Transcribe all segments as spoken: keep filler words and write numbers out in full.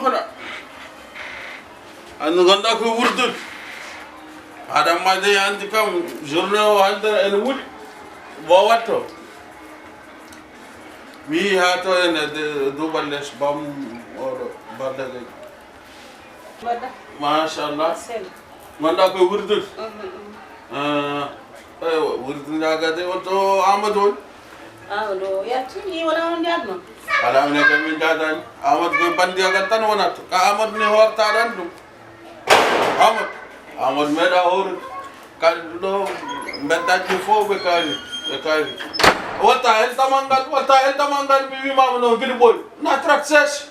Hono, anndi ngonɗaa ko wurdude. Haɗa majja anndi kam, journée o hannde ene wuɗi. Mo watto. Mi yii haa to ene de-, duuɓal les bam oɗo Badda Gaye. Badda. Machallah. Sel. Ngonɗaa koye wurdude? Mhm, mhm. Ah, eywa, wurdude njaagade on to Amadou on? Amadou o yalti, ni wona on njaadno? Alaa, minen kam min njaadaani. Amadou koye banndiyagal tan wonata. Ka Amadou ni hoortaɗo anndi ɗum. Amadou, Amadou meeɗa hoorude. Kadi ɗo mbeddaaji ɗi fof ɓe kaari, ɓe kaari. Watta hel damal ngal, watta hel damal ngal, mi wiimaama noon, Giri Ɓooy. Na trat sèche.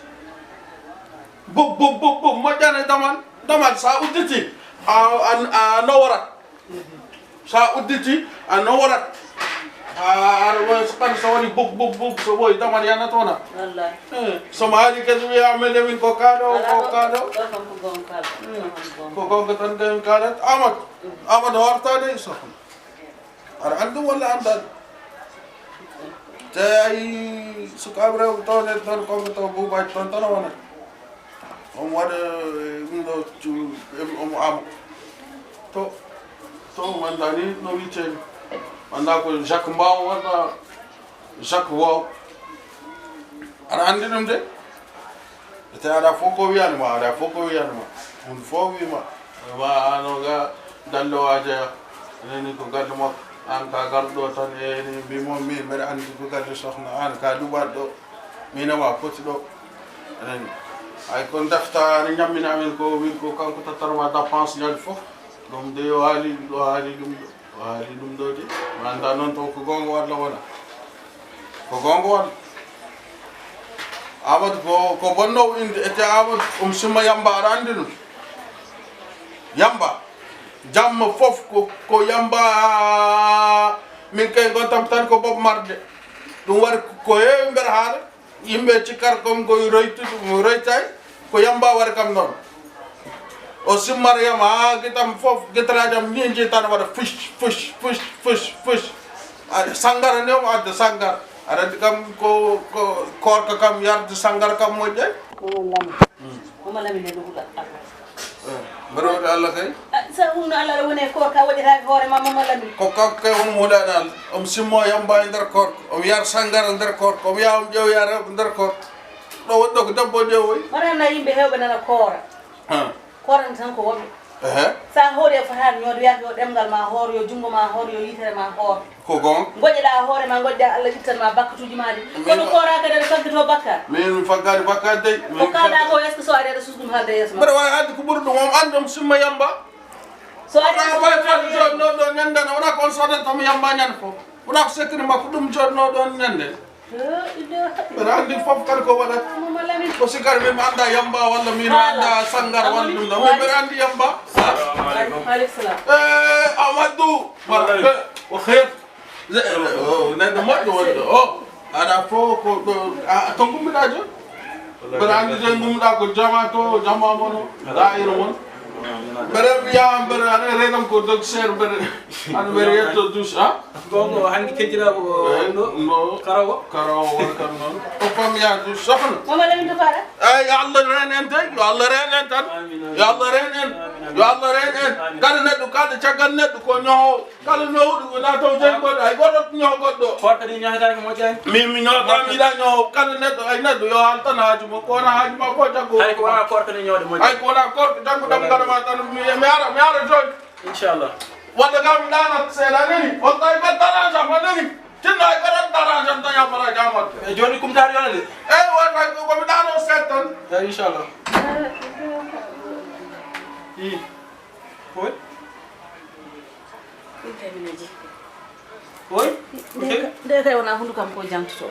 Bub, bub, bub, bub, moƴƴani damal. Damal, so a udditi, a, a, a noworat. So a udditi, a noworat. A, aɗa waɗi so kadi so waɗi bub, bub, bub, so ɓooyi, damal yanat wona. Wallahi. Eh, so mi haali kadi wiya amen emin ko kaaɗo, ko kaaɗo. Ɗo kam ko goonga kaaɗo. Mm. Ɗo kam ko goonga. Ko goonga tan de min kaaɗat. Amadou, Amadou hoortaade e sohna. Aɗa anndi ɗum walla anndaani? Te ay sukaaɓe rewɓe toon en toon, ko ɓe to buubaaji toon tan o wonata. Omo waɗa, eh, ɗum ɗo cu-, em, omo ama. To, to, mi anndaa ni no wiyetee ni. Mi anndaa ko Jacques Mbaw walla Jacques Wow. Aɗa anndi ɗum de? Te aɗa fof ko wiyani ma, aɗa fof ko wiyani ma. Ɗum fof wi ma. Ma ano ga dallo waja. Nani ko galle makko. An ka garɗo tan e ni mbi mo mi mbeɗa anndi ko galle sohna an ka duɓat ɗo. Mina ma poti ɗo. Nani. Ay ko defta ni ñammina amen ko wi ko kanko tattara ma dépense ñande fof. Ɗum de yo haali, ɗo haali ɗum ɗo. O haali ɗum ɗo de. Mi anndaa noon taw ko goonga walla wona. Ko goonga won. Amadou ko, ko bonnoowo innde, ete Amadou, um simma yamba, aɗa anndi ɗum. Yamba. Jamma fof ko, ko yamba, min kay ngontam tan ko Bob Marley. Ɗum waɗi ko heewi mbeɗa haala. Yimɓe cikkata kam ko roytude, roytay, ko yamba waɗi kam noon. O simmata yam haa gitam fof, gitalaaji am ni nji tan waɗa fush, fush, fush, fush, fush. A, sanngara ni omo adda sanngara. Aɗa anndi kam ko, ko koorka kam yarde sanngara kam moƴƴay. Mama Lamine. Hmm. Mama Lamine ne ɗum ɗaɗɗa. Eh, mbeɗa waɗi Allah kay. Ah, so ɗum no Allah aɗa woni e koorka, waɗiraaki hoore ma, Mama Lamine. Ko kanko kay woni mo huɗaani Allah. Omo simmo yamba e nder koorka. Omo yara sanngara nder koorka. Omo yaha omo ƴeewoya rewɓe nder koorka. Ɗo woni ɗo ko debbo o ƴeewoyi. Mbaɗa anndi yimɓe heewɓe nana koora. Ah. Koorani tan ko woɗɓe. Ehe. So a hoori a fotaani ñoode, wiyaaka yo ɗemngal ma hoor, yo junngo ma hoor, yo yitere ma hoor. Ko goonga. Ngoƴƴoɗaa hoore ma, ngoƴƴaa Allah ittan ma bakkatuuji ma ɗi. Min kono wa- kooraa kadi aɗa faggitoo bakkaat. Min mi faggaani bakkaat dey. Ko kaalɗaa ko, est-ce que so ari aɗa suusa ɗum haalde yeeso ma? Mbeɗa waawi haalde ko ɓuri ɗum, omo anndi omo simma yamba. So ari aɗa suusa ɗum haalde yeeso ma. Wonaa ko on soodanta mo yamba ñande fof. Wonaa ko secret makko ɗum jooɗnoo ɗoon ñande. La ilaha illallah. Mbeɗa anndi fof kadi ko waɗata. Mama Lamine. Ko si kadi min mi anndaa yamba walla min mi anndaa sanngara walla ɗum ɗo. Min mbeɗa anndi yamba. Salamu aleykum. Aleykum salam. Eh, Amadou. Mama Lamine. Eh, o xeer. Eh, o neɗɗo moƴƴo woni ɗo. O, aɗa fof ko ɗo, a, a to ngummiɗaa jooni? Mbeɗa anndi jooni ngummiɗaa ko jama to, jama mon o, daayira mon. Mbeɗa wiya, mbeɗa, aɗa reenam ko dog seeɗa, mbeɗa, aɗa mbeɗa yetto douche, ah? Gongo, hannde kejjiraaɗo ko Eh, ɗo, no. Karawo. Karawo woni kam noon. Ko fam yaa douche, sohna. Mama Lamine to fara? Ay, yo Allah reen en tey, yo Allah reen en tan. Amiin, amiin. Yo Allah reen en. Amiin, amiin. Yo Allah reen en. Amiin. Kala neɗɗo, kala caggal neɗɗo ko ñoho. Kala ñoowɗo wona taw jey goɗɗo, hay goɗɗo ñoho goɗɗo. Koorka ni ñohetaake moƴƴaani. Min mi ñoota, mi yiɗa ñoho. Kala neɗɗo, ay neɗɗo, yo haal tan haaju mum. Ko wona haaju ma ko jaggu. Hay ko wona koorka ni ñoowde moƴƴaani. Hay ko wona koorka jaggu ɗam ngara ma tan. Mi, mi ara, mi ara jooni. Inchallah. Walla kam mi ɗaanat seeɗa nani. On tawi ko tarange am, a nani. Tinno hay ko ɗon tarange am tan yamara jamat. E jooni kumtaari yona de. Eyi, won hay ko mi ɗaano seeɗa tan. Eyi, inchallah. Ii. Oy. Ɗum kay mino jikku. Oy. Nde, nde kay wona hundu kam ko jangtoto.